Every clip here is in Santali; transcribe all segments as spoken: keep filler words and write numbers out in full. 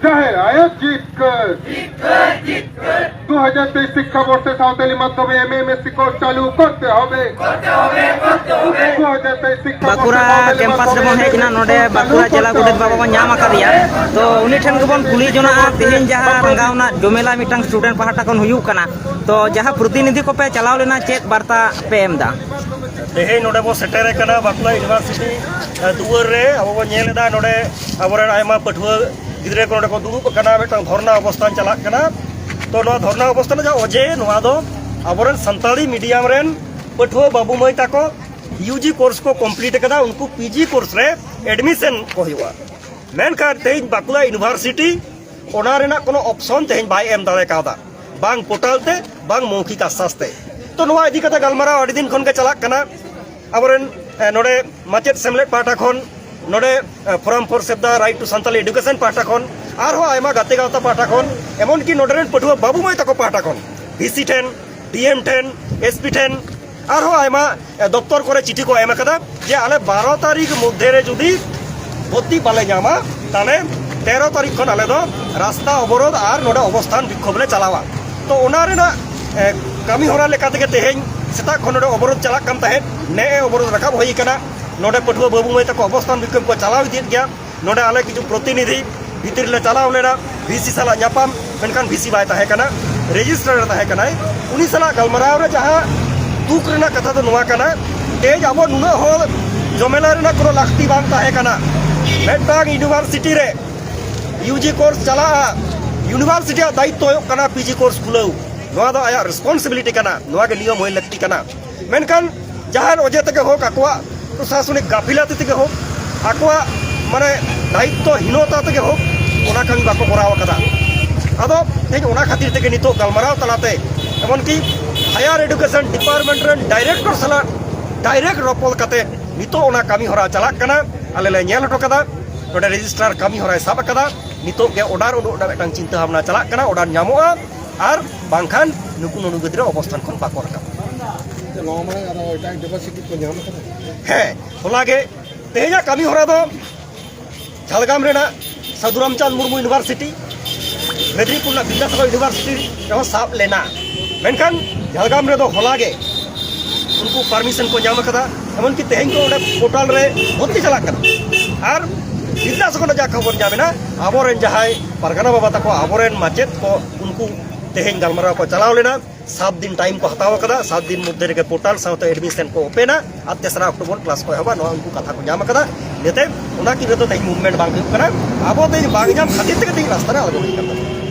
জাহের আয়াত জিতকার। দু হাজার তেইশ শিক্ষাবর্ষে সাঁওতালি মাধ্যমে এমএ এমএসসি কোর্স চালু করতে হবে। দু হাজার তেইশ শিক্ষাবর্ষে বাঁকুড়া সাঁওতালি ক্যাম্পাস মাধ্যমে ᱨᱮᱵᱚᱱ ᱦᱮᱡ ᱮᱱᱟ᱾ ᱱᱚᱰᱮ ᱮᱢএ ᱮᱢএᱥᱥᱤ ᱵᱟᱸᱠᱩᱲᱟ ᱡᱮᱞᱟ ᱜᱚᱰᱮᱛ ᱵᱟᱵᱟ ᱵᱚᱱ ᱧᱟᱢ ᱟᱠᱟᱫᱮᱭᱟ᱾ ᱛᱚ ᱩᱱᱤ ᱴᱷᱮᱱ ᱜᱮᱵᱚᱱ ᱠᱩᱞᱤ ᱡᱚᱱᱟᱜᱼᱟ ᱛᱮᱦᱮᱧ ᱡᱟᱦᱟᱸ ᱨᱟᱸᱜᱟᱣᱱᱟ ᱡᱚᱢᱮᱞᱟ ᱢᱤᱫᱴᱟᱝ ᱥᱴᱩᱰᱮᱱᱴ ᱯᱟᱦᱴᱟ ᱠᱷᱚᱱ ᱦᱩᱭᱩᱜ ᱠᱟᱱᱟ, ᱛᱚ ᱡᱟᱦᱟᱸ ᱯᱨᱚᱛᱤᱱᱤᱫᱷᱤ ᱠᱚᱯᱮ ᱪᱟᱞᱟᱣ ᱞᱮᱱᱟ, ᱪᱮᱫ ᱵᱟᱨᱛᱟ ᱯᱮ ᱮᱢ ᱮᱫᱟ? ᱛᱮᱦᱮᱧ ᱱᱚᱰᱮ ᱵᱚ ᱥᱮᱴᱮᱨ ᱟᱠᱟᱱᱟ ᱵᱟᱸᱠᱩᱲᱟ ᱤᱭᱩᱱᱤᱵᱷᱟᱨᱥᱤᱴᱤ ᱫᱩᱣᱟᱹᱨ ᱨᱮ᱾ ᱟᱵᱚ ᱵᱚᱱ ᱧᱮᱞ ᱮᱫᱟ ᱱᱚᱰᱮ ᱟᱵᱚᱨᱮᱱ ᱟᱭᱢᱟ ᱯᱟᱹᱴᱷᱩᱣᱟᱹ ᱜᱤᱫᱽᱨᱟᱹ ᱠᱚ ᱱᱚᱰᱮ ᱠᱚ ᱫᱩᱲᱩᱵ ᱟᱠᱟᱱᱟ, ᱢᱤᱫᱴᱟᱝ ᱫᱷᱚᱨᱱᱟ ᱚᱵᱚᱥᱛᱷᱟᱱ ᱪᱟᱞᱟᱜ ᱠᱟᱱᱟ᱾ ᱛᱚ ᱱᱚᱣᱟ ᱫᱷᱚᱨᱱᱟ ᱚᱵᱚᱥᱛᱷᱟᱱ ᱨᱮᱭᱟᱜ ᱚᱡᱮ ᱱᱚᱣᱟ ᱫᱚ ᱟᱵᱚᱨᱮᱱ ᱥᱟᱱᱛᱟᱲᱤ ᱢᱤᱰᱤᱭᱟᱢ ᱨᱮᱱ ᱯᱟᱹᱴᱷᱩᱣᱟᱹ ᱵᱟᱹᱵᱩ ᱢᱟᱹᱭ ᱛᱟᱠᱚ ᱤᱭᱩᱡᱤ ᱠᱳᱨᱥ ᱠᱚ ᱠᱚᱢᱯᱞᱤᱴ ᱟᱠᱟᱫᱟ, ᱩᱱᱠᱩ ᱯᱤᱡᱤ ᱠᱳᱨᱥ ᱨᱮ ᱮᱰᱢᱤᱥᱚᱱ ᱠᱚ ᱦᱩᱭᱩᱜᱼᱟ᱾ ᱢᱮᱱᱠᱷᱟᱱ ᱛᱮᱦᱮᱧ ᱵᱟᱸᱠᱩᱲᱟ ᱤᱭᱩᱱᱤᱵᱷᱟᱨᱥᱤᱴᱤ ᱚᱱᱟ ᱨᱮᱱᱟᱜ ᱠᱳᱱᱳ ᱚᱯᱥᱚᱱ ᱛᱮᱦᱮᱧ ᱵᱟᱭ ᱮᱢ ᱫᱟᱲᱮ ᱠᱟᱣᱫᱟ, ᱵᱟᱝ ᱯᱳᱨᱴᱟᱞ ᱛᱮ, ᱵᱟᱝ ᱢᱳᱣᱠᱷᱤᱠ ᱟᱥᱥᱟᱥ ᱛᱮ᱾ ᱛᱚ ᱱᱚᱣᱟ ᱤᱫᱤ ᱠᱟᱛᱮ ᱜᱟᱞᱢᱟᱨᱟᱣ ᱟᱹᱰᱤ ᱫᱤᱱ ᱠᱷᱚᱱ ᱜᱮ ᱪᱟᱞᱟᱜ ᱠᱟᱱᱟ᱾ ᱟᱵᱚᱨᱮᱱ ᱮ, ᱱᱚᱰᱮ ᱢᱟᱪᱮᱫ ᱥᱮᱢᱞᱮᱫ ᱯᱟᱦᱴᱟ ᱠᱷᱚᱱ, ᱱᱚᱰᱮ ᱮ, Forum for Save the Right to Santali Education ᱯᱟᱦᱴᱟ ᱠᱷᱚᱱ, ᱟᱨᱦᱚᱸ ᱟᱭᱢᱟ ᱜᱟᱛᱮ ᱜᱟᱶᱛᱟ ᱯᱟᱦᱴᱟ ᱠᱷᱚᱱ, ᱮᱢᱚᱱᱠᱤ ᱱᱚᱰᱮ ᱨᱮᱱ ᱯᱟᱹᱴᱷᱩᱣᱟᱹ ᱵᱟᱹᱵᱩ ᱢᱟᱹᱭ ᱛᱟᱠᱚ ᱯᱟᱦᱴᱟ ᱠᱷᱚᱱ ᱵᱷᱤᱥᱤ ᱴᱷᱮᱱ, ᱰᱤᱮᱢ ᱴᱷᱮᱱ, ᱮᱥᱯᱤ ᱴᱷᱮᱱ, ᱟᱨᱦᱚᱸ ᱟᱭᱢᱟ ᱮ, ᱫᱚᱯᱛᱚᱨ ᱠᱚᱨᱮ ᱪᱤᱴᱷᱤ ᱠᱚ ᱮᱢ ᱟᱠᱟᱫᱟ ᱡᱮ ᱟᱞᱮ ᱵᱟᱨᱚ ᱛᱟᱹᱨᱤᱠᱷ ᱢᱚᱫᱽᱫᱷᱮ ᱨᱮ ᱡᱩᱫᱤ ᱵᱷᱚᱨᱛᱤ ᱵᱟᱞᱮ ᱧᱟᱢᱟ, ᱛᱟᱦᱞᱮ ᱛᱮᱨᱚ ᱛᱟᱹᱨᱤᱠᱷ ᱠᱷᱚᱱ ᱟᱞᱮ ᱫᱚ ᱨᱟᱥᱛᱟ ᱚᱵᱚᱨᱳᱫᱷ ᱟᱨ ᱱᱚᱰᱮ ᱚᱵᱚᱥᱛᱷᱟᱱ ᱵᱤᱠᱠᱷᱳᱵ ᱞᱮ ᱪᱟᱞᱟᱣᱟ᱾ ᱛᱚ ᱚᱱᱟ ᱨᱮᱱᱟᱜ ᱮ, ᱠᱟᱹᱢᱤ ᱦᱚᱨᱟ ᱞᱮᱠᱟ ᱛᱮᱜᱮ ᱛᱮᱦᱮᱧ ᱥᱮᱛᱟᱜ ᱠᱷᱚᱱ ᱱᱚᱰᱮ ᱚᱵᱚᱨᱳᱫᱷ ᱪᱟᱞᱟᱜ ᱠᱟᱱ ᱛᱟᱦᱮᱸᱫ, ᱱᱮᱜᱼᱮ ᱚᱵᱚᱨᱳᱫᱷ ᱨᱟᱠᱟᱵ ᱦᱩᱭ ᱟᱠᱟᱱᱟ᱾ ᱱᱚᱰᱮ ᱯᱟᱹᱴᱷᱩᱣᱟᱹ ᱵᱟᱹᱵᱩ ᱢᱟᱹᱭ ᱛᱟᱠᱚ ᱚᱵᱚᱥᱛᱷᱟᱱ ᱵᱤᱠᱠᱷᱳᱵ ᱠᱚ ᱪᱟᱞᱟᱣ ᱤᱫᱤᱭᱮᱫ ᱜᱮᱭᱟ᱾ ᱱᱚᱰᱮ ᱟᱞᱮ ᱠᱤᱪᱷᱩ ᱯᱨᱚᱛᱤᱱᱤᱫᱷᱤ ᱵᱷᱤᱛᱤᱨ ᱞᱮ ᱪᱟᱞᱟᱣ ᱞᱮᱱᱟ ᱵᱷᱤᱥᱤ ᱥᱟᱞᱟᱜ ᱧᱟᱯᱟᱢ, ᱢᱮᱱᱠᱷᱟᱱ ᱵᱷᱤᱥᱤ ᱵᱟᱭ ᱛᱟᱦᱮᱸ ᱠᱟᱱᱟ, ᱨᱮᱡᱤᱥᱴᱨᱟᱨ ᱮ ᱛᱟᱦᱮᱸ ᱠᱟᱱᱟᱭ᱾ ᱩᱱᱤ ᱥᱟᱞᱟᱜ ᱜᱟᱞᱢᱟᱨᱟᱣ ᱨᱮ ᱡᱟᱦᱟᱸ ᱫᱩᱠ ᱨᱮᱱᱟᱜ ᱠᱟᱛᱷᱟ ᱫᱚ ᱱᱚᱣᱟ ᱠᱟᱱᱟ, ᱛᱮᱦᱮᱧ ᱟᱵᱚ ᱱᱩᱱᱟᱹᱜ ᱦᱚᱲ ᱡᱚᱢᱮᱞᱟ ᱨᱮᱱᱟᱜ ᱠᱳᱱᱳ ᱞᱟᱹᱠᱛᱤ ᱵᱟᱝ ᱛᱟᱦᱮᱸ ᱠᱟᱱᱟ᱾ ᱢᱤᱫᱴᱟᱝ ᱤᱭᱩᱱᱤᱵᱷᱟᱨᱥᱤᱴᱤ ᱨᱮ ᱤᱭᱩᱡᱤ ᱠᱳᱨᱥ ᱪᱟᱞᱟᱜᱼᱟ, ᱤᱭᱩᱱᱤᱵᱷᱟᱨᱥᱤᱴᱤ ᱨᱮᱭᱟᱜ ᱫᱟᱭᱤᱛᱛᱚ ᱦᱩᱭᱩᱜ ᱠᱟᱱᱟ ᱯᱤᱡᱤ ᱠᱳᱨᱥ ᱠᱷᱩᱞᱟᱹᱣ᱾ ᱱᱚᱣᱟ ᱫᱚ ᱟᱭᱟᱜ ᱨᱮᱥᱯᱚᱱᱥᱤᱵᱤᱞᱤᱴᱤ ᱠᱟᱱᱟ, ᱱᱚᱣᱟ ᱜᱮ ᱱᱤᱭᱚᱢ ᱦᱩᱭ ᱞᱟᱹᱠᱛᱤ ᱠᱟᱱᱟ᱾ ᱢᱮᱱᱠᱷᱟᱱ ᱡᱟᱦᱟᱱ ᱚᱡᱮ ᱛᱮᱜᱮ ᱦᱳᱠ, ᱟᱠᱚᱣᱟᱜ ᱯᱨᱚᱥᱟᱥᱚᱱᱤᱠ ᱜᱟᱯᱷᱤᱞᱟᱛᱤ ᱛᱮᱜᱮ ᱦᱳᱠ, ᱟᱠᱚᱣᱟᱜ ᱢᱟᱱᱮ ᱫᱟᱭᱤᱛᱛᱚ ᱦᱤᱱᱚᱛᱟ ᱛᱮᱜᱮ ᱦᱳᱠ, ᱚᱱᱟ ᱠᱟᱹᱢᱤ ᱵᱟᱠᱚ ᱠᱚᱨᱟᱣ ᱟᱠᱟᱫᱟ᱾ ᱟᱫᱚ ᱛᱮᱦᱮᱧ ᱚᱱᱟ ᱠᱷᱟᱹᱛᱤᱨ ᱛᱮᱜᱮ ᱱᱤᱛᱚᱜ ᱜᱟᱞᱢᱟᱨᱟᱣ ᱛᱟᱞᱟᱛᱮ, ᱮᱢᱚᱱᱠᱤ ᱦᱟᱭᱟᱨ ᱮᱰᱩᱠᱮᱥᱚᱱ ᱰᱤᱯᱟᱨᱴᱢᱮᱱᱴ ᱨᱮᱱ ᱰᱟᱭᱨᱮᱠᱴᱚᱨ ᱥᱟᱞᱟᱜ ᱰᱟᱭᱨᱮᱠᱴ ᱨᱚᱯᱚᱲ ᱠᱟᱛᱮ ᱱᱤᱛᱚᱜ ᱚᱱᱟ ᱠᱟᱹᱢᱤ ᱦᱚᱨᱟ ᱪᱟᱞᱟᱜ ᱠᱟᱱᱟ᱾ ᱟᱞᱮ ᱞᱮ ᱧᱮᱞ ᱦᱚᱴᱚ ᱠᱟᱫᱟ, ᱱᱚᱰᱮ ᱨᱮᱡᱤᱥᱴᱨᱟᱨ ᱠᱟᱹᱢᱤ ᱦᱚᱨᱟᱭ ᱥᱟᱵ ᱟᱠᱟᱫᱟ᱾ ᱱᱤᱛᱚᱜ ᱜᱮ ᱚᱰᱟᱨ ᱩᱰᱩᱠ ᱨᱮᱱᱟᱜ ᱢᱤᱫᱴᱟᱝ ᱪᱤᱱᱛᱟᱹ ᱵᱷᱟᱵᱽᱱᱟ ᱪᱟᱞᱟᱜ ᱠᱟᱱᱟ, ᱚᱰᱟᱨ ᱧᱟᱢᱚᱜᱼᱟ, ᱟᱨ ᱵᱟᱝᱠᱷᱟᱱ ᱱᱩᱠᱩ ᱱᱩᱱᱩ ᱜᱤᱫᱽᱨᱟᱹ ᱚᱵᱚᱥᱛᱷᱟᱱ ᱠᱷᱚᱱ ᱵᱟᱠᱚ ᱨᱟᱠᱟᱵ᱾ ᱱᱚᱣᱟ ᱢᱟᱲᱟᱝ ᱟᱨᱚ ᱮᱴᱟᱜ ᱰᱤᱯᱟᱨᱴᱢᱮᱱᱴ ᱠᱚ ᱧᱟᱢ ᱟᱠᱟᱫᱟ? ᱦᱮᱸ, ᱦᱚᱞᱟ ᱜᱮ ᱛᱮᱦᱮᱧᱟᱜ ᱠᱟᱹᱢᱤ ᱦᱚᱨᱟ ᱫᱚ ᱡᱷᱟᱲᱜᱨᱟᱢ ᱨᱮᱱᱟᱜ ᱥᱟᱹᱫᱷᱩ ᱨᱟᱢᱪᱟᱸᱫᱽ ᱢᱩᱨᱢᱩ ᱤᱭᱩᱱᱤᱵᱷᱟᱨᱥᱤᱴᱤ, ᱢᱮᱫᱽᱱᱤᱯᱩᱨ ᱨᱮᱱᱟᱜ ᱵᱤᱫᱽᱫᱟᱥᱟᱜᱚᱨ ᱤᱭᱩᱱᱤᱵᱷᱟᱨᱥᱤᱴᱤ ᱨᱮᱦᱚᱸ ᱥᱟᱵ ᱞᱮᱱᱟ᱾ ᱢᱮᱱᱠᱷᱟᱱ ᱡᱷᱟᱲᱜᱨᱟᱢ ᱨᱮᱫᱚ ᱦᱚᱞᱟ ᱜᱮ ᱩᱱᱠᱩ ᱯᱟᱨᱢᱤᱥᱚᱱ ᱠᱚ ᱧᱟᱢ ᱟᱠᱟᱫᱟ, ᱮᱢᱚᱱᱠᱤ ᱛᱮᱦᱮᱧ ᱠᱚ ᱚᱸᱰᱮ ᱯᱳᱨᱴᱟᱞ ᱨᱮ ᱵᱷᱚᱨᱛᱤ ᱪᱟᱞᱟᱜ ᱠᱟᱱᱟ᱾ ᱟᱨ ᱵᱤᱫᱽᱫᱟᱥᱟᱜᱚᱨ ᱨᱮ ᱡᱟ ᱠᱷᱚᱵᱚᱨ ᱧᱟᱢ ᱮᱱᱟ, ᱟᱵᱚᱨᱮᱱ ᱡᱟᱦᱟᱸᱭ ᱯᱟᱨᱜᱟᱱᱟ ᱵᱟᱵᱟ ᱛᱟᱠᱚ, ᱟᱵᱚᱨᱮᱱ ᱢᱟᱪᱮᱫ ᱠᱚ, ᱩᱱᱠᱩ ᱛᱮᱦᱮᱧ ᱜᱟᱞᱢᱟᱨᱟᱣ ᱠᱚ ᱪᱟᱞᱟᱣ ᱞᱮᱱᱟ᱾ ᱥᱟᱛ ᱫᱤᱱ ᱴᱟᱭᱤᱢ ᱠᱚ ᱦᱟᱛᱟᱣ ᱟᱠᱟᱫᱟ, ᱥᱟᱛ ᱫᱤᱱ ᱢᱚᱫᱽᱫᱷᱮ ᱨᱮᱜᱮ ᱯᱳᱨᱴᱟᱞ ᱥᱟᱶᱛᱮ ᱮᱰᱢᱤᱥᱚᱱ ᱠᱚ ᱳᱯᱮᱱᱟ ᱟᱨ ᱛᱮᱥᱨᱟ ᱚᱠᱴᱳᱵᱚᱨ ᱠᱞᱟᱥ ᱠᱚ ᱮᱦᱚᱵᱟ, ᱱᱚᱣᱟ ᱩᱱᱠᱩ ᱠᱟᱛᱷᱟ ᱠᱚ ᱧᱟᱢ ᱟᱠᱟᱫᱟ᱾ ᱤᱱᱟᱹᱛᱮ ᱚᱱᱟ ᱠᱤᱱ ᱨᱮᱫᱚ ᱛᱮᱦᱮᱧ ᱢᱩᱵᱷᱢᱮᱱᱴ ᱵᱟᱝ ᱦᱩᱭᱩᱜ ᱠᱟᱱᱟ᱾ ᱟᱵᱚ ᱛᱮᱦᱮᱧ ᱵᱟᱝ ᱧᱟᱢ ᱠᱷᱟᱹᱛᱤᱨ ᱛᱮᱜᱮ ᱛᱮᱦᱮᱧ ᱨᱟᱥᱛᱟ ᱨᱮ ᱟᱬᱜᱚ ᱦᱩᱭ ᱠᱟᱱ ᱛᱟᱵᱚᱱᱟ᱾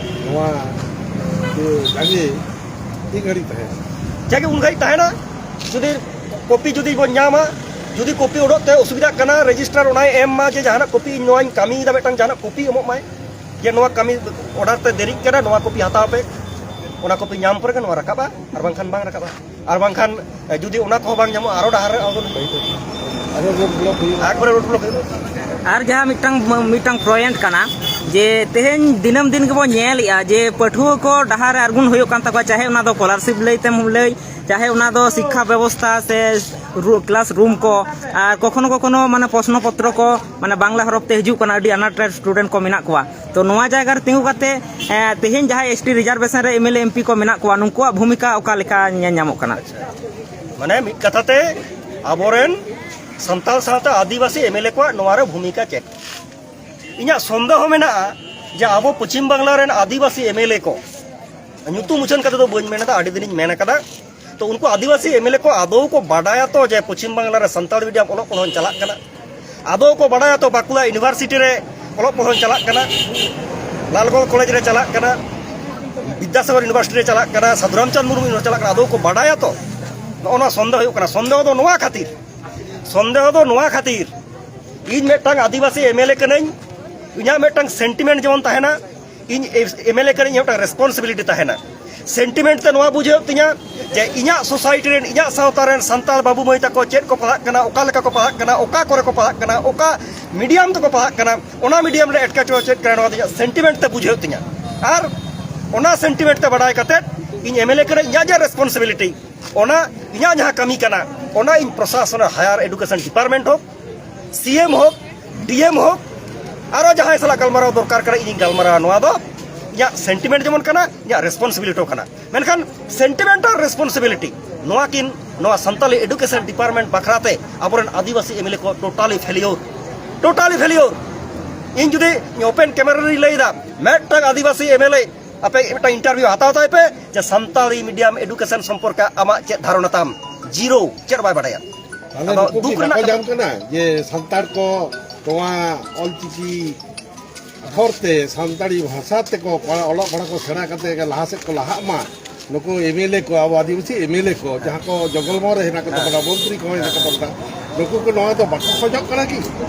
ᱱᱚᱣᱟ ᱡᱮ ᱡᱟᱜᱮ ᱛᱤᱱ ᱜᱷᱟᱹᱲᱤᱡ ᱛᱟᱦᱮᱱᱟ? ᱡᱟᱜᱮ ᱩᱱ ᱜᱷᱟᱹᱲᱤᱡ ᱛᱟᱦᱮᱱᱟ᱾ ᱡᱩᱫᱤ ᱠᱚᱯᱤ ᱡᱩᱫᱤ ᱵᱚᱱ ᱧᱟᱢᱟ, ᱡᱩᱫᱤ ᱠᱚᱯᱤ ᱩᱰᱩᱠ ᱛᱮ ᱚᱥᱩᱵᱤᱫᱷᱟᱜ ᱠᱟᱱᱟ, ᱨᱮᱡᱤᱥᱴᱟᱨ ᱚᱱᱟᱭ ᱮᱢ ᱢᱟ ᱡᱮ ᱡᱟᱦᱟᱱᱟᱜ ᱠᱚᱯᱤ ᱤᱧ ᱱᱚᱣᱟᱧ ᱠᱟᱹᱢᱤᱭᱮᱫᱟ, ᱢᱤᱫᱴᱟᱝ ᱡᱟᱦᱟᱱᱟᱜ ᱠᱚᱯᱤ ᱮᱢᱚᱜ ᱢᱟᱭ, ᱡᱮ ᱱᱚᱣᱟ ᱠᱟᱹᱢᱤ ᱚᱰᱟᱨ ᱛᱮ ᱫᱮᱨᱤᱜ ᱠᱟᱱᱟ, ᱱᱚᱣᱟ ᱠᱚᱯᱤ ᱦᱟᱛᱟᱣ ᱯᱮ, ᱚᱱᱟ ᱠᱚᱯᱤ ᱧᱟᱢ ᱯᱚᱨᱮ ᱜᱮ ᱱᱚᱣᱟ ᱨᱟᱠᱟᱵᱼᱟ, ᱟᱨ ᱵᱟᱝᱠᱷᱟᱱ ᱵᱟᱝ ᱨᱟᱠᱟᱵᱼᱟ᱾ ᱟᱨ ᱵᱟᱝᱠᱷᱟᱱ ᱡᱩᱫᱤ ᱚᱱᱟ ᱠᱚᱦᱚᱸ ᱵᱟᱝ ᱧᱟᱢᱚᱜᱼᱟ, ᱟᱨᱚ ᱰᱟᱦᱟᱨ ᱨᱮ ᱟᱬᱜᱚᱱ ᱦᱩᱭᱩᱜᱼᱟ᱾ ᱟᱨᱚ ᱨᱳᱰ ᱵᱞᱚᱠ ᱦᱩᱭᱩᱜᱼᱟ᱾ ᱮᱠᱵᱟᱨᱮ ᱨᱳᱰ ᱵᱞᱚᱠ ᱦᱩᱭᱩᱜᱼᱟ᱾ ᱟᱨ ᱡᱟᱦᱟᱸ ᱢᱤᱫᱴᱟᱝ, ᱢᱤᱫᱴᱟᱝ ᱯᱚᱭᱮᱱᱴ ᱠᱟᱱᱟ ᱡᱮ ᱛᱮᱦᱮᱧ ᱫᱤᱱᱟᱹᱢ ᱫᱤᱱ ᱜᱮᱵᱚᱱ ᱧᱮᱞᱮᱜᱼᱟ ᱡᱮ ᱯᱟᱹᱴᱷᱩᱣᱟᱹ ᱠᱚ ᱰᱟᱦᱟᱨ ᱨᱮ ᱟᱬᱜᱚᱱ ᱦᱩᱭᱩᱜ ᱠᱟᱱ ᱛᱟᱠᱚᱣᱟ, ᱪᱟᱦᱮ ᱚᱱᱟ ᱫᱚ ᱥᱠᱚᱞᱟᱨᱥᱤᱯ ᱞᱟᱹᱭ ᱛᱮᱢ ᱞᱟᱹᱭ, ᱪᱟᱦᱮ ᱚᱱᱟ ᱫᱚ ᱥᱤᱠᱠᱷᱟ ᱵᱮᱵᱚᱥᱛᱷᱟ ᱥᱮ ᱨᱩ-, ᱠᱞᱟᱥ ᱨᱩᱢ ᱠᱚ, ᱟᱨ ᱠᱚᱠᱷᱚᱱᱚ ᱠᱚᱠᱷᱚᱱᱚ ᱢᱟᱱᱮ ᱯᱨᱚᱥᱱᱚ ᱯᱚᱛᱨᱚ ᱠᱚ ᱢᱟᱱᱮ ᱵᱟᱝᱞᱟ ᱦᱚᱨᱚᱯ ᱛᱮ ᱦᱤᱡᱩᱜ ᱠᱟᱱᱟ, ᱟᱹᱰᱤ ᱟᱱᱟᱴ ᱨᱮ ᱥᱴᱩᱰᱮᱱᱴ ᱠᱚ ᱢᱮᱱᱟᱜ ᱠᱚᱣᱟ᱾ ᱛᱚ ᱱᱚᱣᱟ ᱡᱟᱭᱜᱟ ᱨᱮ ᱛᱤᱸᱜᱩ ᱠᱟᱛᱮ, ᱮ, ᱛᱮᱦᱮᱧ ᱡᱟᱦᱟᱸᱭ ᱮᱥ ᱴᱤ ᱨᱤᱡᱟᱨᱵᱷᱮᱥᱚᱱ ᱨᱮ M L A M P ᱠᱚ ᱢᱮᱱᱟᱜ ᱠᱚᱣᱟ, ᱱᱩᱠᱩᱣᱟᱜ ᱵᱷᱩᱢᱤᱠᱟ ᱚᱠᱟ ᱞᱮᱠᱟ ᱧᱮᱞ ᱧᱟᱢᱚᱜ ᱠᱟᱱᱟ? ᱢᱟᱱᱮ ᱢᱤᱫ ᱠᱟᱛᱷᱟ ᱛᱮ ᱟᱵᱚᱨᱮᱱ ᱥᱟᱱᱛᱟᱲ ᱥᱟᱶᱛᱮ ᱟᱹᱫᱤᱵᱟᱹᱥᱤ ᱮᱢ ᱮᱞ ᱮ ᱠᱚᱣᱟᱜ ᱱᱚᱣᱟ ᱨᱮ ᱵᱷᱩᱢᱤᱠᱟ ᱪᱮᱫ? ᱤᱧᱟᱹᱜ ᱥᱚᱱᱫᱮᱦᱚ ᱢᱮᱱᱟᱜᱼᱟ ᱡᱮ ᱟᱵᱚ ᱯᱚᱪᱷᱤᱢ ᱵᱟᱝᱞᱟ ᱨᱮᱱ ᱟᱹᱫᱤᱵᱟᱹᱥᱤ ᱮᱢ ᱮᱞ ᱮ ᱠᱚ, ᱧᱩᱛᱩᱢ ᱩᱪᱷᱟᱹᱱ ᱠᱟᱛᱮ ᱫᱚ ᱵᱟᱹᱧ ᱢᱮᱱ ᱮᱫᱟ, ᱟᱹᱰᱤ ᱫᱤᱱᱤᱧ ᱢᱮᱱ ᱟᱠᱟᱫᱟ, ᱛᱚ ᱩᱱᱠᱩ ᱟᱹᱫᱤᱵᱟᱹᱥᱤ ᱮᱢ ᱮᱞ ᱮ ᱠᱚ ᱟᱫᱚ ᱠᱚ ᱵᱟᱰᱟᱭᱟ ᱛᱚ ᱡᱮ ᱯᱚᱪᱷᱤᱢ ᱵᱟᱝᱞᱟ ᱨᱮ ᱥᱟᱱᱛᱟᱲ ᱢᱤᱰᱤᱭᱟᱢ ᱚᱞᱚᱜ ᱯᱟᱲᱦᱟᱣ ᱪᱟᱞᱟᱜ ᱠᱟᱱᱟ? ᱟᱫᱚ ᱠᱚ ᱵᱟᱰᱟᱭᱟ ᱛᱚ ᱵᱟᱸᱠᱩᱲᱟ ᱤᱭᱩᱱᱤᱵᱷᱟᱨᱥᱤᱴᱤ ᱨᱮ ᱚᱞᱚᱜ ᱯᱟᱲᱦᱟᱣ ᱪᱟᱞᱟᱜ ᱠᱟᱱᱟ, ᱞᱟᱞᱜᱚᱲ ᱠᱚᱞᱮᱡᱽ ᱨᱮ ᱪᱟᱞᱟᱜ ᱠᱟᱱᱟ, ᱵᱤᱫᱽᱫᱟᱥᱟᱜᱚᱨ ᱤᱭᱩᱱᱤᱵᱷᱟᱨᱥᱤᱴᱤ ᱨᱮ ᱪᱟᱞᱟᱜ ᱠᱟᱱᱟ, ᱥᱟᱫᱷᱩ ᱨᱟᱢᱪᱟᱸᱫᱽ ᱢᱩᱨᱢᱩ ᱤᱭᱩᱱᱤᱵᱷᱟᱨᱥᱤᱴᱤ ᱨᱮ ᱪᱟᱞᱟᱜ ᱠᱟᱱᱟ, ᱟᱫᱚ ᱠᱚ ᱵᱟᱰᱟᱭᱟ ᱛᱚ? ᱱᱚᱜᱼᱚ ᱱᱚᱣᱟ ᱥᱚᱱᱫᱮᱦᱚ ᱦᱩᱭᱩᱜ ᱠᱟᱱᱟ᱾ ᱥᱚᱱᱫᱮᱦᱚ ᱫᱚ ᱱᱚᱣᱟ ᱠᱷᱟᱹᱛᱤᱨ, ᱥᱚᱱᱫᱮᱦᱚ ᱫᱚ ᱱᱚᱣᱟ ᱠᱷᱟᱹᱛᱤᱨ, ᱤᱧ ᱢᱤᱫᱴᱟᱝ ᱟᱹᱫᱤᱵᱟᱹᱥᱤ ᱮᱢ ᱮᱞ ᱮ ᱠᱟᱹᱱᱟᱹᱧ, ᱤᱧᱟᱹᱜ ᱢᱤᱫᱴᱟᱝ ᱥᱮᱱᱴᱤᱢᱮᱱᱴ ᱡᱮᱢᱚᱱ ᱛᱟᱦᱮᱱᱟ, ᱤᱧ ᱮᱢ ᱮᱞ ᱮ ᱠᱟᱹᱱᱟᱹᱧ, ᱤᱧᱟᱹᱜ ᱢᱤᱫᱴᱟᱝ ᱨᱮᱥᱯᱚᱱᱥᱤᱵᱤᱞᱤᱴᱤ ᱛᱟᱦᱮᱱᱟ᱾ ᱥᱮᱱᱴᱤᱢᱮᱱᱴ ᱛᱮ ᱱᱚᱣᱟ ᱵᱩᱡᱷᱟᱹᱣ ᱛᱤᱧᱟ ᱡᱮ ᱤᱧᱟᱹᱜ ᱥᱳᱥᱟᱭᱴᱤ ᱨᱮᱱ, ᱤᱧᱟᱹᱜ ᱥᱟᱶᱛᱟ ᱨᱮᱱ ᱥᱟᱱᱛᱟᱲ ᱵᱟᱹᱵᱩ ᱢᱟᱹᱭ ᱛᱟᱠᱚ ᱪᱮᱫ ᱠᱚ ᱯᱟᱲᱦᱟᱜ ᱠᱟᱱᱟ, ᱚᱠᱟ ᱞᱮᱠᱟ ᱠᱚ ᱯᱟᱲᱦᱟᱜ ᱠᱟᱱᱟ, ᱚᱠᱟ ᱠᱚᱨᱮ ᱠᱚ ᱯᱟᱲᱦᱟᱜ ᱠᱟᱱᱟ, ᱚᱠᱟ ᱢᱤᱰᱤᱭᱟᱢ ᱛᱮᱠᱚ ᱯᱟᱲᱦᱟᱜ ᱠᱟᱱᱟ, ᱚᱱᱟ ᱢᱤᱰᱤᱭᱟᱢ ᱨᱮ ᱮᱴᱠᱮᱴᱚᱬᱮ ᱪᱮᱫ ᱠᱟᱱᱟ, ᱱᱚᱣᱟ ᱫᱚ ᱤᱧᱟᱹᱜ ᱥᱮᱱᱴᱤᱢᱮᱱᱴ ᱛᱮ ᱵᱩᱡᱷᱟᱹᱣ ᱛᱤᱧᱟ᱾ ᱟᱨ ᱚᱱᱟ ᱥᱮᱱᱴᱤᱢᱮᱱᱴ ᱛᱮ ᱵᱟᱰᱟᱭ ᱠᱟᱛᱮᱫ ᱤᱧ ᱮᱢ ᱮᱞ ᱮ ᱠᱟᱹᱱᱟᱹᱧ, ᱤᱧᱟᱹᱜ ᱡᱟᱦᱟᱸ ᱨᱮᱥᱯᱚᱱᱥᱤᱵᱤᱞᱤᱴᱤ, ᱚᱱᱟ ᱤᱧᱟᱹᱜ ᱡᱟᱦᱟᱸ ᱠᱟᱹᱢᱤ ᱠᱟᱱᱟ, ᱚᱱᱟ ᱤᱧ ᱯᱨᱚᱥᱟᱥᱚᱱ ᱨᱮ ᱦᱟᱭᱟᱨ ᱮᱰᱩᱠᱮᱥᱚᱱ ᱰᱤᱯᱟᱨᱴᱢᱮᱱᱴ ᱦᱳᱠ, ᱥᱤ ᱮᱢ ᱦᱳᱠ, ᱰᱤ ᱮᱢ ᱦᱳᱠ, ᱟᱨᱚ ᱡᱟᱦᱟᱸᱭ ᱥᱟᱞᱟᱜ ᱜᱟᱞᱢᱟᱨᱟᱣ ᱫᱚᱨᱠᱟᱨ ᱠᱟᱱᱟ, ᱤᱧᱤᱧ ᱜᱟᱞᱢᱟᱨᱟᱣᱟ᱾ ᱱᱚᱣᱟ ᱫᱚ ᱤᱧᱟᱹᱜ ᱥᱮᱱᱴᱤᱢᱮᱱᱴ ᱡᱮᱢᱚᱱ ᱠᱟᱱᱟ, ᱤᱧᱟᱹᱜ ᱨᱮᱥᱯᱚᱱᱥᱤᱵᱤᱞᱤᱴᱤ ᱦᱚᱸ ᱠᱟᱱᱟ᱾ ᱢᱮᱱᱠᱷᱟᱱ ᱥᱮᱱᱴᱤᱢᱮᱱᱴ ᱟᱨ ᱨᱮᱥᱯᱚᱱᱥᱤᱵᱤᱞᱤᱴᱤ, ᱱᱚᱣᱟ ᱠᱤᱱ, ᱱᱚᱣᱟ ᱥᱟᱱᱛᱟᱞᱤ ᱮᱰᱩᱠᱮᱥᱚᱱ ᱰᱤᱯᱟᱨᱴᱢᱮᱱᱴ ᱵᱟᱠᱷᱨᱟ ᱛᱮ ᱟᱵᱚᱨᱮᱱ ᱟᱹᱫᱤᱵᱟᱹᱥᱤ ᱮᱢᱮᱞᱮ ᱠᱚ ᱴᱳᱴᱟᱞᱤ ᱯᱷᱮᱞᱤᱭᱳᱨ, ᱴᱳᱴᱟᱞᱤ ᱯᱷᱮᱞᱤᱭᱳᱨ᱾ ᱤᱧ ᱡᱩᱫᱤ ᱳᱯᱮᱱ ᱠᱮᱢᱮᱨᱟ ᱨᱮᱧ ᱞᱟᱹᱭᱫᱟ, ᱢᱤᱫᱴᱟᱝ ᱟᱹᱫᱤᱵᱟᱹᱥᱤ ᱮᱢᱮᱞᱮ ᱟᱯᱮ ᱢᱤᱫᱴᱟᱝ ᱤᱱᱴᱟᱨᱵᱷᱤᱭᱩ ᱦᱟᱛᱟᱣ ᱛᱟᱭ ᱯᱮ ᱡᱮ ᱥᱟᱱᱛᱟᱲᱤ ᱢᱤᱰᱤᱭᱟᱢ ᱮᱰᱩᱠᱮᱥᱚᱱ ᱥᱚᱢᱯᱚᱨᱠᱮ ᱟᱢᱟᱜ ᱪᱮᱫ ᱫᱷᱟᱨᱚᱱᱟ ᱛᱟᱢ? ᱡᱤᱨᱳ, ᱪᱮᱫ ᱵᱟᱭ ᱵᱟᱰᱟᱭᱟ᱾ ᱛᱟᱦᱞᱮ ᱟᱫᱚ ᱱᱩᱠᱩ ᱫᱩᱠ ᱠᱤ ᱨᱮᱱᱟᱜ ᱵᱟᱠᱚ ᱠᱟᱛᱷᱟ ᱧᱟᱢ ᱠᱟᱱᱟ ᱡᱮ ᱥᱟᱱᱛᱟᱲ ᱠᱚ ᱱᱚᱣᱟ ᱚᱞᱪᱤᱠᱤ ᱟᱠᱷᱚᱨ ᱛᱮ ᱥᱟᱱᱛᱟᱲᱤ ᱵᱷᱟᱥᱟ ᱛᱮᱠᱚ ᱯᱟᱲᱦᱟᱣ, ᱚᱞᱚᱜ ᱯᱟᱲᱦᱟᱣ ᱠᱚ ᱥᱮᱬᱟ ᱠᱟᱛᱮ ᱜᱮ ᱞᱟᱦᱟ ᱥᱮᱫ ᱠᱚ ᱞᱟᱦᱟᱜ ᱢᱟ? ᱱᱩᱠᱩ ᱮᱢᱮᱞᱮ ᱠᱚ, ᱟᱵᱚ ᱟᱹᱫᱤᱵᱟᱹᱥᱤ ᱮᱢᱮᱞᱮ ᱠᱚ, ᱡᱟᱦᱟᱸ ᱠᱚ ᱡᱚᱝᱜᱚᱞ ᱢᱚᱦᱚᱞ ᱨᱮ ᱦᱮᱱᱟᱜ ᱠᱚ ᱛᱟᱵᱚᱱᱟ, ᱢᱚᱱᱛᱨᱤ ᱠᱚᱦᱚᱸ ᱦᱮᱱᱟᱜ ᱠᱚ ᱛᱟᱵᱚᱱᱟ, ᱱᱩᱠᱩ ᱠᱚ ᱱᱚᱣᱟ ᱫᱚ ᱵᱟᱠᱚ ᱠᱷᱚᱡᱚᱜ ᱠᱟᱱᱟ ᱠᱤ?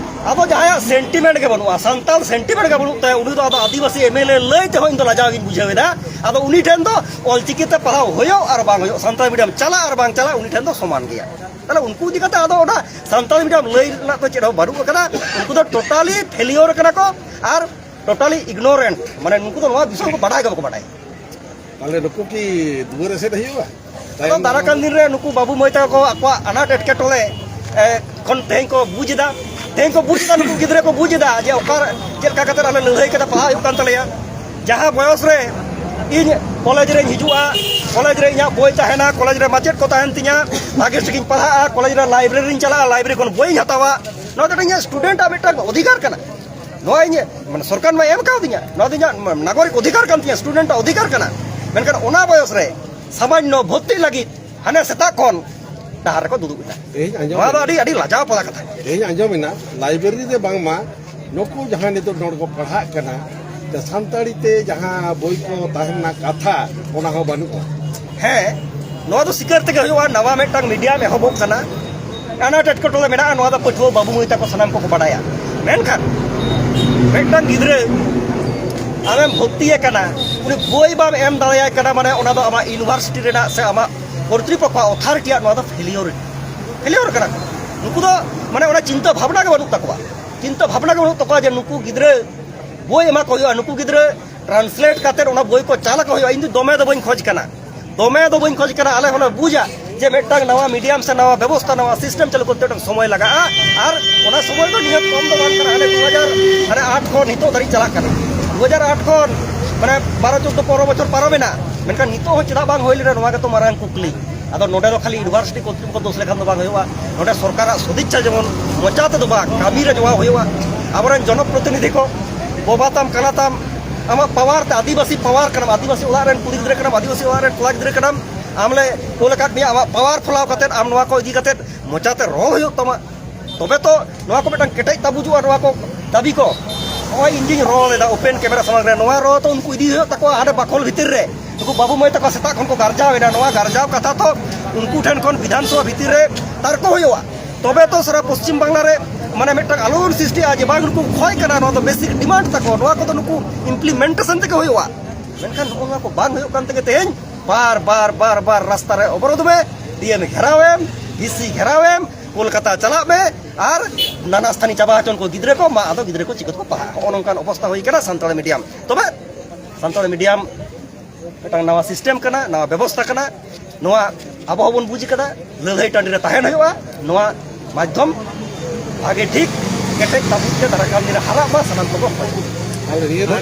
ᱟᱫᱚ ᱡᱟᱦᱟᱸᱭᱟᱜ ᱥᱮᱱᱴᱤᱢᱮᱱᱴ ᱜᱮ ᱵᱟᱹᱱᱩᱜᱼᱟ, ᱥᱟᱱᱛᱟᱲ ᱥᱮᱱᱴᱤᱢᱮᱱᱴ ᱜᱮ ᱵᱟᱹᱱᱩᱜ ᱛᱟᱭᱟ, ᱩᱱᱤ ᱫᱚ ᱟᱫᱚ ᱟᱹᱫᱤᱵᱟᱹᱥᱤ ᱮᱢᱮᱞᱮ ᱞᱟᱹᱭ ᱛᱮᱦᱚᱸ ᱤᱧ ᱫᱚ ᱞᱟᱡᱟᱣ ᱜᱤᱧ ᱵᱩᱡᱷᱟᱹᱣ ᱮᱫᱟ᱾ ᱟᱫᱚ ᱩᱱᱤ ᱴᱷᱮᱱ ᱫᱚ ᱚᱞᱪᱤᱠᱤ ᱛᱮ ᱯᱟᱲᱦᱟᱣ ᱦᱩᱭᱩᱜ ᱟᱨ ᱵᱟᱝ ᱦᱩᱭᱩᱜ, ᱥᱟᱱᱛᱟᱲᱤ ᱢᱤᱰᱤᱭᱟᱢ ᱪᱟᱞᱟᱜ ᱟᱨ ᱵᱟᱝ ᱪᱟᱞᱟᱜ, ᱩᱱᱤ ᱴᱷᱮᱱ ᱫᱚ ᱥᱚᱢᱟᱱ ᱜᱮᱭᱟ᱾ ᱛᱟᱦᱞᱮ ᱩᱱᱠᱩ ᱤᱫᱤ ᱠᱟᱛᱮ ᱟᱫᱚ ᱚᱱᱟ ᱥᱟᱱᱛᱟᱲᱤ ᱢᱤᱰᱤᱭᱟᱢ ᱞᱟᱹᱭ ᱨᱮᱱᱟᱜ ᱫᱚ ᱪᱮᱫ ᱦᱚᱸ ᱵᱟᱹᱱᱩᱜ ᱟᱠᱟᱫᱟ᱾ ᱩᱱᱠᱩ ᱫᱚ ᱴᱳᱴᱟᱞᱤ ᱯᱷᱮᱞᱤᱭᱳᱨ ᱠᱟᱱᱟ ᱠᱚ ᱟᱨ ᱴᱳᱴᱟᱞᱤ ᱤᱜᱱᱳᱨᱮᱱᱴ, ᱢᱟᱱᱮ ᱱᱩᱠᱩ ᱫᱚ ᱱᱚᱣᱟ ᱵᱤᱥᱚᱭ ᱠᱚ ᱵᱟᱰᱟᱭ ᱜᱮ ᱵᱟᱠᱚ ᱵᱟᱰᱟᱭᱟ᱾ ᱛᱟᱦᱞᱮ ᱱᱩᱠᱩ ᱠᱤ ᱫᱩᱣᱟᱹᱨ ᱮᱥᱮᱫ ᱦᱩᱭᱩᱜᱼᱟ? ᱟᱫᱚ ᱛᱟᱭᱚᱢ ᱫᱟᱨᱟ ᱠᱟᱱ ᱫᱤᱱ ᱨᱮ ᱱᱩᱠᱩ ᱵᱟᱹᱵᱩ ᱢᱟᱹᱭ ᱛᱟᱠᱚ ᱠᱚ ᱟᱠᱚᱣᱟᱜ ᱟᱱᱟᱴ ᱮᱴᱠᱮᱴᱚᱬᱮ, ᱮ, ᱠᱷᱚᱱ ᱛᱮᱦᱮᱧ ᱠᱚ ᱵᱩᱡᱽ ᱮᱫᱟ, ᱛᱮᱦᱮᱧ ᱠᱚ ᱵᱩᱡᱽ ᱮᱫᱟ, ᱱᱩᱠᱩ ᱜᱤᱫᱽᱨᱟᱹ ᱠᱚ ᱵᱩᱡᱽ ᱮᱫᱟ ᱡᱮ ᱚᱠᱟ, ᱪᱮᱫ ᱞᱮᱠᱟ ᱠᱟᱛᱮ ᱟᱞᱮ ᱞᱟᱹᱲᱦᱟᱹᱭ ᱠᱟᱛᱮ ᱯᱟᱲᱦᱟᱣ ᱦᱩᱭᱩᱜ ᱠᱟᱱ ᱛᱟᱞᱮᱭᱟ᱾ ᱡᱟᱦᱟᱸ ᱵᱚᱭᱚᱥ ᱨᱮ ᱤᱧ ᱠᱚᱞᱮᱡᱽ ᱨᱮᱧ ᱦᱤᱡᱩᱜᱼᱟ, ᱠᱚᱞᱮᱡᱽ ᱨᱮ ᱤᱧᱟᱹᱜ ᱵᱳᱭ ᱛᱟᱦᱮᱱᱟ, ᱠᱚᱞᱮᱡᱽ ᱨᱮ ᱢᱟᱪᱮᱫ ᱠᱚ ᱛᱟᱦᱮᱱ ᱛᱤᱧᱟ, ᱵᱷᱟᱜᱮ ᱴᱷᱤᱠᱤᱧ ᱯᱟᱲᱦᱟᱜᱼᱟ, ᱠᱚᱞᱮᱡᱽ ᱨᱮ ᱞᱟᱭᱵᱨᱮᱨᱤᱧ ᱪᱟᱞᱟᱜᱼᱟ, ᱞᱟᱭᱵᱨᱮᱨᱤ ᱠᱷᱚᱱ ᱵᱳᱭᱤᱧ ᱦᱟᱛᱟᱣᱟ, ᱱᱚᱣᱟ ᱫᱚ ᱤᱧᱟᱹᱜ ᱥᱴᱩᱰᱮᱱᱴᱟᱜ ᱢᱤᱫᱴᱟᱝ ᱚᱫᱷᱤᱠᱟᱨ ᱠᱟᱱᱟ᱾ ᱱᱚᱣᱟ ᱤᱧ, ᱢᱟᱱᱮ, ᱥᱚᱨᱠᱟᱨ ᱢᱟ ᱮᱢ ᱠᱟᱣᱫᱤᱧᱟ, ᱱᱚᱣᱟ ᱫᱚ ᱤᱧᱟᱹᱜ ᱱᱟᱜᱚᱨᱤᱠ ᱚᱫᱷᱤᱠᱟᱨ ᱠᱟᱱ ᱛᱤᱧᱟ, ᱥᱴᱩᱰᱮᱱᱴᱟᱜ ᱚᱫᱷᱤᱠᱟᱨ ᱠᱟᱱᱟ᱾ ᱢᱮᱱᱠᱷᱟᱱ ᱚᱱᱟ ᱵᱚᱭᱚᱥ ᱨᱮ ᱥᱟᱢᱟᱱᱱᱚ ᱵᱷᱚᱨᱛᱤ ᱞᱟᱹᱜᱤᱫ ᱦᱟᱱᱮ ᱥᱮᱛᱟᱜ ᱠᱷᱚᱱ ᱰᱟᱦᱟᱨ ᱨᱮᱠᱚ ᱫᱩᱲᱩᱵ ᱮᱫᱟ᱾ ᱛᱮᱦᱮᱧ ᱟᱸᱡᱚᱢ ᱱᱚᱣᱟ ᱫᱚ ᱮᱱᱟ᱾ ᱟᱹᱰᱤ, ᱟᱹᱰᱤ ᱞᱟᱡᱟᱣ ᱯᱟᱲᱟ ᱠᱟᱛᱷᱟ᱾ ᱛᱮᱦᱮᱧ ᱟᱸᱡᱚᱢ ᱮᱱᱟ, ᱞᱟᱭᱵᱨᱮᱨᱤ ᱨᱮ ᱵᱟᱝᱢᱟ ᱱᱩᱠᱩ ᱡᱟᱦᱟᱸᱭ ᱱᱤᱛᱚᱜ ᱱᱚᱰᱮ ᱠᱚ ᱯᱟᱲᱦᱟᱜ ᱠᱟᱱᱟ, ᱥᱟᱱᱛᱟᱲᱤ ᱛᱮ ᱡᱟᱦᱟᱸ ᱵᱳᱭ ᱠᱚ ᱛᱟᱦᱮᱱ ᱨᱮᱱᱟᱜ ᱠᱟᱛᱷᱟ, ᱚᱱᱟ ᱦᱚᱸ ᱵᱟᱹᱱᱩᱜᱼᱟ᱾ ᱦᱮᱸ, ᱱᱚᱣᱟ ᱫᱚ ᱥᱤᱠᱟᱹᱨ ᱛᱮᱜᱮ ᱦᱩᱭᱩᱜᱼᱟ᱾ ᱱᱟᱣᱟ ᱢᱤᱫᱴᱟᱝ ᱢᱤᱰᱤᱭᱟᱢ ᱮᱦᱚᱵᱚᱜ ᱠᱟᱱᱟ, ᱟᱱᱟᱴ ᱮᱴᱠᱮᱴᱚᱬᱮ ᱢᱮᱱᱟᱜᱼᱟ, ᱱᱚᱣᱟ ᱫᱚ ᱯᱟᱹᱴᱷᱩᱣᱟᱹ ᱵᱟᱹᱵᱩ ᱢᱟᱹᱭ ᱛᱟᱠᱚ ᱥᱟᱱᱟᱢ ᱠᱚᱠᱚ ᱵᱟᱰᱟᱭᱟ᱾ ᱢᱮᱱᱠᱷᱟᱱ ᱢᱤᱫᱴᱟᱝ ᱜᱤᱫᱽᱨᱟᱹ ᱟᱢᱮᱢ ᱵᱷᱚᱨᱛᱤᱭᱮ ᱠᱟᱱᱟ, ᱩᱱᱤ ᱵᱳᱭ ᱵᱟᱢ ᱮᱢ ᱫᱟᱲᱮᱭᱟᱭ ᱠᱟᱱᱟ, ᱢᱟᱱᱮ ᱚᱱᱟ ᱫᱚ ᱟᱢᱟᱜ ᱤᱭᱩᱱᱤᱵᱷᱟᱨᱥᱤᱴᱤ ᱨᱮᱱᱟᱜ ᱥᱮ ᱟᱢᱟᱜ ᱠᱚᱨᱛᱨᱤᱯᱚᱠᱠᱷᱚ ᱟᱜ ᱚᱛᱷᱟᱨᱤᱴᱤᱭᱟᱜ ᱱᱚᱣᱟ ᱫᱚ ᱯᱷᱮᱞᱤᱭᱳᱨ, ᱯᱷᱮᱞᱤᱭᱳᱨ ᱠᱟᱱᱟ ᱠᱚ᱾ ᱱᱩᱠᱩ ᱫᱚ, ᱢᱟᱱᱮ, ᱚᱱᱟ ᱪᱤᱱᱛᱟᱹ ᱵᱷᱟᱵᱽᱱᱟ ᱜᱮ ᱵᱟᱹᱱᱩᱜ ᱛᱟᱠᱚᱣᱟ, ᱪᱤᱱᱛᱟᱹ ᱵᱷᱟᱵᱽᱱᱟ ᱜᱮ ᱵᱟᱹᱱᱩᱜ ᱛᱟᱠᱚᱣᱟ ᱡᱮ ᱱᱩᱠᱩ ᱜᱤᱫᱽᱨᱟᱹ ᱵᱳᱭ ᱮᱢᱟ ᱠᱚ ᱦᱩᱭᱩᱜᱼᱟ, ᱱᱩᱠᱩ ᱜᱤᱫᱽᱨᱟᱹ ᱴᱨᱟᱱᱥᱞᱮᱴ ᱠᱟᱛᱮ ᱚᱱᱟ ᱵᱳᱭ ᱠᱚ ᱪᱟᱞ ᱟᱠᱚ ᱦᱩᱭᱩᱜᱼᱟ᱾ ᱤᱧ ᱫᱚ ᱫᱚᱢᱮ ᱫᱚ ᱵᱟᱹᱧ ᱠᱷᱚᱡᱽ ᱠᱟᱱᱟ, ᱫᱚᱢᱮ ᱫᱚ ᱵᱟᱹᱧ ᱠᱷᱚᱡᱽ ᱠᱟᱱᱟ᱾ ᱟᱞᱮ ᱦᱚᱸᱞᱮ ᱵᱩᱡᱟ ᱡᱮ ᱢᱤᱫᱴᱟᱝ ᱱᱟᱣᱟ ᱢᱤᱰᱤᱭᱟᱢ ᱥᱮ ᱱᱟᱣᱟ ᱵᱮᱵᱚᱥᱛᱷᱟ, ᱱᱟᱣᱟ ᱥᱤᱥᱴᱮᱢ ᱪᱟᱹᱞᱩ ᱠᱚᱨᱛᱮ ᱢᱤᱫᱴᱟᱝ ᱥᱚᱢᱚᱭ ᱞᱟᱜᱟᱜᱼᱟ᱾ ᱟᱨ ᱚᱱᱟ ᱥᱚᱢᱚᱭ ᱫᱚ ᱱᱤᱭᱟᱹ ᱠᱚᱢ ᱫᱚ ᱵᱟᱝ ᱠᱟᱱᱟ, ᱦᱟᱱᱮ ᱫᱩ ᱦᱟᱡᱟᱨ ᱟᱴ ᱠᱷᱚᱱ ᱱᱤᱛᱚᱜ ᱫᱷᱟᱹᱨᱤᱡ ᱪᱟᱞᱟᱜ ᱠᱟᱱᱟ᱾ ᱫᱩ ᱦᱟᱡᱟᱨ ᱟᱴ ᱠᱷᱚᱱ ᱢᱟᱱᱮ ᱵᱟᱨᱚ, ᱪᱳᱫᱽᱫᱳ, ᱯᱚᱱᱨᱚ ᱵᱚᱪᱷᱚᱨ ᱯᱟᱨᱚᱢᱮᱱᱟ, ᱢᱮᱱᱠᱷᱟᱱ ᱱᱤᱛᱚᱜ ᱦᱚᱸ ᱪᱮᱫᱟᱜ ᱵᱟᱝ ᱦᱩᱭ ᱞᱮᱱᱟ, ᱱᱚᱣᱟ ᱜᱮᱛᱚ ᱢᱟᱨᱟᱝ ᱠᱩᱠᱞᱤ᱾ ᱟᱫᱚ ᱱᱚᱰᱮ ᱫᱚ ᱠᱷᱟᱹᱞᱤ ᱤᱭᱩᱱᱤᱵᱷᱟᱨᱥᱤᱴᱤ ᱠᱚᱨᱛᱨᱤᱯᱚᱠᱠᱷᱚ ᱫᱳᱥ ᱞᱮᱠᱷᱟᱱ ᱫᱚ ᱵᱟᱝ ᱦᱩᱭᱩᱜᱼᱟ᱾ ᱱᱚᱰᱮ ᱥᱚᱨᱠᱟᱨᱟᱜ ᱥᱚᱫᱤᱪᱪᱷᱟ ᱡᱮᱢᱚᱱ ᱢᱚᱪᱟ ᱛᱮᱫᱚ ᱵᱟᱝ, ᱠᱟᱹᱢᱤ ᱨᱮ ᱡᱚᱲᱟᱣ ᱦᱩᱭᱩᱜᱼᱟ᱾ ᱟᱵᱚᱨᱮᱱ ᱡᱚᱱᱚᱯᱨᱚᱛᱤᱱᱤᱫᱷᱤ ᱠᱚ, ᱵᱟᱵᱟ ᱛᱟᱢ, ᱠᱟᱱᱟ ᱛᱟᱢ, ᱟᱢᱟᱜ ᱯᱟᱣᱟᱨ ᱛᱮ, ᱟᱹᱫᱤᱵᱟᱹᱥᱤ ᱯᱟᱣᱟᱨ ᱠᱟᱱᱟᱢ, ᱟᱹᱫᱤᱵᱟᱹᱥᱤ ᱚᱲᱟᱜ ᱨᱮᱱ ᱠᱩᱲᱤ ᱜᱤᱫᱽᱨᱟᱹ ᱠᱟᱱᱟᱢ, ᱟᱹᱫᱤᱵᱟᱹᱥᱤ ᱚᱲᱟᱜ ᱨᱮᱱ ᱠᱚᱲᱟ ᱜᱤᱫᱽᱨᱟᱹ ᱠᱟᱱᱟᱢ, ᱟᱢ ᱞᱮ ᱠᱳᱞ ᱟᱠᱟᱫ ᱢᱮᱭᱟ, ᱟᱢᱟᱜ ᱯᱟᱣᱟᱨ ᱯᱷᱚᱞᱟᱣ ᱠᱟᱛᱮᱫ ᱟᱢ ᱱᱚᱣᱟ ᱠᱚ ᱤᱫᱤ ᱠᱟᱛᱮᱫ ᱢᱚᱪᱟᱛᱮ ᱨᱚᱲ ᱦᱩᱭᱩᱜ ᱛᱟᱢᱟ, ᱛᱚᱵᱮ ᱛᱚ ᱱᱚᱣᱟ ᱠᱚ ᱢᱤᱫᱴᱟᱝ ᱠᱮᱴᱮᱡ ᱛᱟᱵᱩᱡᱩᱜᱼᱟ᱾ ᱱᱚᱣᱟ ᱠᱚ ᱫᱟᱹᱵᱤ ᱠᱚ, ᱱᱚᱜᱼᱚᱭ ᱤᱧ ᱡᱤᱧ ᱨᱚᱲ ᱮᱫᱟ ᱳᱯᱮᱱ ᱠᱮᱢᱮᱨᱟ ᱥᱟᱢᱟᱝ ᱨᱮ, ᱱᱚᱣᱟ ᱨᱚᱲ ᱛᱚ ᱩᱱᱠᱩ ᱤᱫᱤ ᱦᱩᱭᱩᱜ ᱛᱟᱠᱚᱣᱟ ᱦᱟᱸᱰᱮ ᱵᱟᱠᱷᱳᱞ ᱵᱷᱤᱛᱤᱨ ᱨᱮ᱾ ᱱᱩᱠᱩ ᱵᱟᱹᱵᱩ ᱢᱟᱹᱭ ᱛᱟᱠᱚ ᱥᱮᱛᱟᱜ ᱠᱷᱚᱱ ᱠᱚ ᱜᱟᱨᱡᱟᱣ ᱮᱫᱟ, ᱱᱚᱣᱟ ᱜᱟᱨᱡᱟᱣ ᱠᱟᱛᱷᱟ ᱛᱚ ᱩᱱᱠᱩ ᱴᱷᱮᱱ ᱠᱷᱚᱱ ᱵᱤᱫᱷᱟᱱ ᱥᱚᱵᱷᱟ ᱵᱷᱤᱛᱤᱨ ᱨᱮ ᱛᱟᱨᱠᱚ ᱦᱩᱭᱩᱜᱼᱟ᱾ ᱛᱚᱵᱮ ᱛᱚ ᱥᱟᱨᱟ ᱯᱚᱥᱪᱤᱢ ᱵᱟᱝᱞᱟ ᱨᱮ ᱢᱟᱱᱮ ᱢᱤᱫᱴᱟᱝ ᱟᱞᱳᱲ ᱥᱨᱤᱥᱴᱤᱜᱼᱟ ᱡᱮ ᱵᱟᱝ, ᱱᱩᱠᱩ ᱠᱷᱚᱭ ᱠᱟᱱᱟ, ᱱᱚᱣᱟ ᱫᱚ ᱵᱮᱥᱤᱠ ᱰᱤᱢᱟᱱᱰ ᱛᱟᱠᱚ, ᱱᱚᱣᱟ ᱠᱚᱫᱚ ᱱᱩᱠᱩ ᱤᱢᱯᱞᱤᱢᱮᱱᱴᱮᱥᱚᱱ ᱛᱮᱜᱮ ᱦᱩᱭᱩᱜᱼᱟ᱾ ᱢᱮᱱᱠᱷᱟᱱ ᱱᱚᱜᱼᱚ ᱱᱚᱣᱟ ᱠᱚ ᱵᱟᱝ ᱦᱩᱭᱩᱜ ᱠᱟᱱ ᱛᱮᱜᱮ ᱛᱮᱦᱮᱧ ᱵᱟᱨ ᱵᱟᱨ ᱵᱟᱨ ᱵᱟᱨ ᱨᱟᱥᱛᱟ ᱨᱮ ᱚᱵᱚᱨᱳᱫᱷ ᱢᱮ, ᱰᱤ ᱮᱢ ᱜᱷᱮᱨᱟᱣ ᱮᱢ, ᱰᱤ ᱥᱤ ᱜᱷᱮᱨᱟᱣ ᱮᱢ, ᱠᱳᱞᱠᱟᱛᱟ ᱪᱟᱞᱟᱜ ᱢᱮ, ᱟᱨ ᱱᱟᱱᱟ ᱥᱛᱷᱟᱱᱤ ᱪᱟᱵᱟ ᱦᱚᱪᱚᱱ ᱠᱚ ᱜᱤᱫᱽᱨᱟᱹ ᱠᱚ, ᱢᱟ ᱟᱫᱚ ᱜᱤᱫᱽᱨᱟᱹ ᱠᱚ ᱪᱤᱠᱟᱹ ᱛᱮᱠᱚ ᱯᱟᱲᱦᱟᱜᱼᱟ? ᱱᱚᱜᱼᱚ ᱱᱚᱝᱠᱟᱱ ᱚᱵᱚᱥᱛᱟ ᱦᱩᱭ ᱠᱟᱱᱟ ᱥᱟᱱᱛᱟᱲᱤ ᱢᱤᱰᱤᱭᱟᱢ᱾ ᱛᱚᱵᱮ ᱥᱟᱱᱛᱟᱲᱤ ᱢᱤᱰᱤᱭᱟᱢ ᱢᱤᱫᱴᱟᱝ ᱱᱟᱣᱟ ᱥᱤᱥᱴᱮᱢ ᱠᱟᱱᱟ, ᱱᱟᱣᱟ ᱵᱮᱵᱚᱥᱛᱟ ᱠᱟᱱᱟ᱾ ᱱᱚᱣᱟ ᱟᱵᱚ ᱦᱚᱸᱵᱚᱱ ᱵᱩᱡᱽ ᱠᱟᱫᱟ, ᱞᱟᱹᱲᱦᱟᱹᱭ ᱴᱟᱺᱰᱤ ᱨᱮ ᱛᱟᱦᱮᱱ ᱦᱩᱭᱩᱜᱼᱟ᱾ ᱱᱚᱣᱟ ᱢᱟᱫᱽᱫᱷᱚᱢ ᱵᱷᱟᱜᱮ ᱴᱷᱤᱠ ᱠᱮᱴᱮᱡ ᱛᱟᱵᱩᱡ ᱛᱮ ᱫᱟᱨᱟᱭ ᱠᱟᱱ ᱫᱤᱱ ᱨᱮ ᱦᱟᱨᱟᱜ ᱢᱟ, ᱥᱟᱱᱟᱢ ᱠᱚᱵᱚᱱ ᱠᱷᱚᱡᱚᱜᱼᱟ᱾ ᱟᱨ ᱱᱤᱭᱟᱹ ᱫᱷᱟᱣ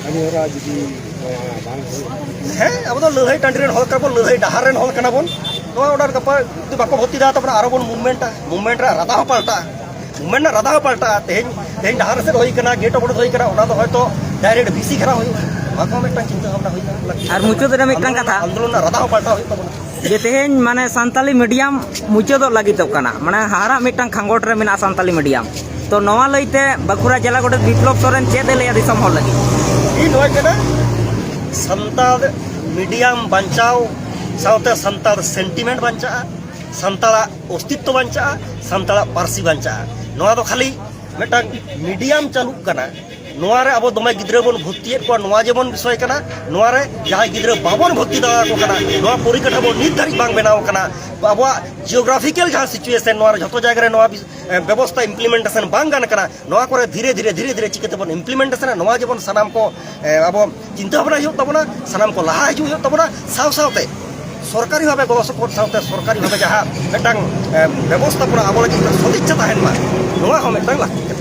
ᱠᱟᱹᱢᱤ ᱦᱚᱨᱟ ᱡᱩᱫᱤ ᱱᱚᱣᱟ ᱵᱟᱝ ᱦᱩᱭᱩᱜᱼᱟ? ᱦᱮᱸ, ᱟᱵᱚ ᱫᱚ ᱞᱟᱹᱲᱦᱟᱹᱭ ᱴᱟᱺᱰᱤ ᱨᱮᱱ ᱦᱚᱲ ᱠᱟᱱᱟ ᱵᱚᱱ, ᱞᱟᱹᱲᱦᱟᱹᱭ ᱰᱟᱦᱟᱨ ᱨᱮᱱ ᱦᱚᱲ ᱠᱟᱱᱟ ᱵᱚᱱ᱾ ᱱᱚᱣᱟ ᱚᱰᱟᱨ ᱜᱟᱯᱟ ᱡᱩᱫᱤ ᱵᱟᱠᱚ ᱵᱷᱚᱨᱛᱤ ᱫᱟᱲᱮᱭᱟᱜ ᱛᱟᱵᱚᱱᱟ, ᱟᱨᱚ ᱵᱚᱱ ᱢᱩᱵᱷᱢᱮᱱᱴᱟ, ᱢᱩᱵᱷᱢᱮᱱᱴ ᱨᱮᱱᱟᱜ ᱨᱟᱫᱟ ᱦᱚᱸ ᱯᱟᱞᱴᱟᱜᱼᱟ᱾ ᱢᱩᱵᱷᱢᱮᱱᱴ ᱨᱮᱱᱟᱜ ᱨᱟᱫᱟ ᱦᱚᱸ ᱯᱟᱞᱴᱟᱜᱼᱟ᱾ ᱛᱮᱦᱮᱧ, ᱛᱮᱦᱮᱧ ᱰᱟᱦᱟᱨ ᱥᱮᱫ ᱦᱩᱭ ᱠᱟᱱᱟ, ᱜᱮᱴ ᱚᱵᱚᱨᱳᱫᱷ ᱦᱩᱭ ᱠᱟᱱᱟ, ᱚᱱᱟ ᱫᱚ ᱦᱚᱭᱛᱳ ᱰᱟᱭᱨᱮᱠᱴ ᱵᱷᱤ ᱥᱤ ᱜᱷᱮᱨᱟᱣ ᱦᱩᱭᱩᱜᱼᱟ᱾ ᱱᱚᱣᱟ ᱠᱚᱦᱚᱸ ᱢᱤᱫᱴᱟᱝ ᱪᱤᱱᱛᱟᱹ ᱵᱷᱟᱵᱽᱱᱟ ᱦᱩᱭ ᱠᱟᱱᱟ, ᱞᱟᱹᱠᱛᱤ ᱟᱨ ᱠᱟᱱᱟ᱾ ᱢᱩᱪᱟᱹᱫ ᱨᱮ ᱢᱤᱫᱴᱟᱝ ᱟᱱᱫᱳᱞᱚᱱ, ᱠᱟᱛᱷᱟ᱾ ᱟᱱᱫᱳᱞᱚᱱ ᱨᱮᱱᱟᱜ ᱨᱟᱫᱟ ᱦᱚᱸ ᱯᱟᱞᱴᱟᱣ ᱦᱩᱭᱩᱜ ᱛᱟᱵᱚᱱᱟ᱾ ᱡᱮ ᱛᱮᱦᱮᱧ ᱢᱟᱱᱮ ᱥᱟᱱᱛᱟᱞᱤ ᱢᱤᱰᱤᱭᱟᱢ ᱢᱩᱪᱟᱹᱫᱚᱜ ᱞᱟᱹᱜᱤᱫᱚᱜ ᱠᱟᱱᱟ, ᱢᱟᱱᱮ ᱦᱟᱦᱟᱲᱟᱜ ᱢᱤᱫᱴᱟᱝ ᱠᱷᱟᱸᱜᱚᱴ ᱨᱮ ᱢᱮᱱᱟᱜᱼᱟ ᱥᱟᱱᱛᱟᱞᱤ ᱢᱤᱰᱤᱭᱟᱢ᱾ ᱛᱚ ᱱᱚᱣᱟ ᱞᱟᱹᱭᱛᱮ ᱵᱟᱸᱠᱩᱲᱟ ᱡᱮᱞᱟ ᱜᱚᱰᱮᱛ ᱵᱤᱯᱞᱚᱵ ᱥᱚᱨᱮᱱ ᱪᱮᱫ ᱮ ᱞᱟᱹᱭᱟ ᱫᱤᱥᱚᱢ ᱦᱚᱲ ᱞᱟᱹᱜᱤᱫ? ᱤᱧ ᱱᱚᱣᱟ ᱠᱟᱱᱟ, ᱥᱟᱱᱛᱟᱲ ᱢᱤᱰᱤᱭᱟᱢ ᱵᱟᱧᱪᱟᱣ ᱥᱟᱶᱛᱮ ᱥᱟᱱᱛᱟᱲ ᱥᱮᱱᱴᱤᱢᱮᱱᱴ ᱵᱟᱧᱪᱟᱜᱼᱟ, ᱥᱟᱱᱛᱟᱲᱟᱜ ᱚᱥᱛᱤᱛᱛᱚ ᱵᱟᱧᱪᱟᱜᱼᱟ, ᱥᱟᱱᱛᱟᱲᱟᱜ ᱯᱟᱹᱨᱥᱤ ᱵᱟᱧᱪᱟᱜᱼᱟ᱾ ᱱᱚᱣᱟ ᱫᱚ ᱠᱷᱟᱹᱞᱤ ᱢᱤᱫᱴᱟᱝ ᱢᱤᱰᱤᱭᱟᱢ ᱪᱟᱹᱞᱩᱜ ᱠᱟᱱᱟ, ᱱᱚᱣᱟ ᱨᱮ ᱟᱵᱚ ᱫᱚᱢᱮ ᱜᱤᱫᱽᱨᱟᱹ ᱵᱚᱱ ᱵᱷᱚᱨᱛᱤᱭᱮᱫ ᱠᱚᱣᱟ, ᱱᱚᱣᱟ ᱡᱮᱢᱚᱱ ᱵᱤᱥᱚᱭ ᱠᱟᱱᱟ᱾ ᱱᱚᱣᱟ ᱨᱮ ᱡᱟᱦᱟᱸᱭ ᱜᱤᱫᱽᱨᱟᱹ ᱵᱟᱵᱚᱱ ᱵᱷᱚᱨᱛᱤ ᱫᱟᱲᱮᱭᱟᱠᱚ ᱠᱟᱱᱟ, ᱱᱚᱣᱟ ᱯᱚᱨᱤᱠᱟᱴᱷᱟᱢᱳ ᱱᱤᱛ ᱫᱷᱟᱹᱨᱤᱡ ᱵᱟᱝ ᱵᱮᱱᱟᱣ ᱠᱟᱱᱟ᱾ ᱟᱵᱚᱣᱟᱜ ᱡᱤᱭᱳᱜᱨᱟᱯᱷᱤᱠᱮᱞ ᱡᱟᱦᱟᱸ ᱥᱤᱪᱩᱭᱮᱥᱚᱱ, ᱱᱚᱣᱟ ᱨᱮ ᱡᱷᱚᱛᱚ ᱡᱟᱭᱜᱟ ᱨᱮ ᱱᱚᱣᱟ ᱵᱤᱥ-, ᱮ, ᱵᱮᱵᱚᱥᱛᱷᱟ ᱤᱢᱯᱞᱤᱢᱮᱱᱴᱮᱥᱚᱱ ᱵᱟᱝ ᱜᱟᱱ ᱠᱟᱱᱟ᱾ ᱱᱚᱣᱟ ᱠᱚᱨᱮ ᱫᱷᱤᱨᱮ ᱫᱷᱤᱨᱮ, ᱫᱷᱤᱨᱮ ᱫᱷᱤᱨᱮ ᱪᱤᱠᱟᱹ ᱛᱮᱵᱚᱱ ᱤᱢᱯᱞᱤᱢᱮᱱᱴᱮᱥᱚᱱᱟ, ᱱᱚᱣᱟ ᱡᱮᱢᱚᱱ ᱥᱟᱱᱟᱢ ᱠᱚ, ᱮ, ᱟᱵᱚ ᱪᱤᱱᱛᱟᱹ ᱵᱷᱟᱵᱽᱱᱟ ᱦᱩᱭᱩᱜ ᱛᱟᱵᱚᱱᱟ, ᱥᱟᱱᱟᱢ ᱠᱚ ᱞᱟᱦᱟ ᱦᱤᱡᱩᱜ ᱦᱩᱭᱩᱜ ᱛᱟᱵᱚᱱᱟ᱾ ᱥᱟᱶ ᱥᱟᱶᱛᱮ ᱥᱚᱨᱠᱟᱨᱤ ᱵᱷᱟᱵᱮ ᱜᱚᱲᱚ ᱥᱚᱯᱚᱦᱚᱫ ᱥᱟᱶᱛᱮ ᱥᱚᱨᱠᱟᱨᱤ ᱵᱷᱟᱵᱮ ᱡᱟᱦᱟᱸ ᱢᱤᱫᱴᱟᱝ ᱮ, ᱵᱮᱵᱚᱥᱛᱷᱟᱯᱚᱱᱟ ᱟᱵᱚ ᱞᱟᱹᱜᱤᱫ ᱢᱤᱫᱴᱟᱝ ᱥᱚᱫᱤᱪᱪᱷᱟ ᱛᱟᱦᱮᱱ ᱢᱟ, ᱱᱚᱣᱟ ᱦᱚᱸ ᱢᱤᱫᱴᱟᱝ ᱞᱟᱹᱠᱛᱤ ᱠᱟᱱᱟ᱾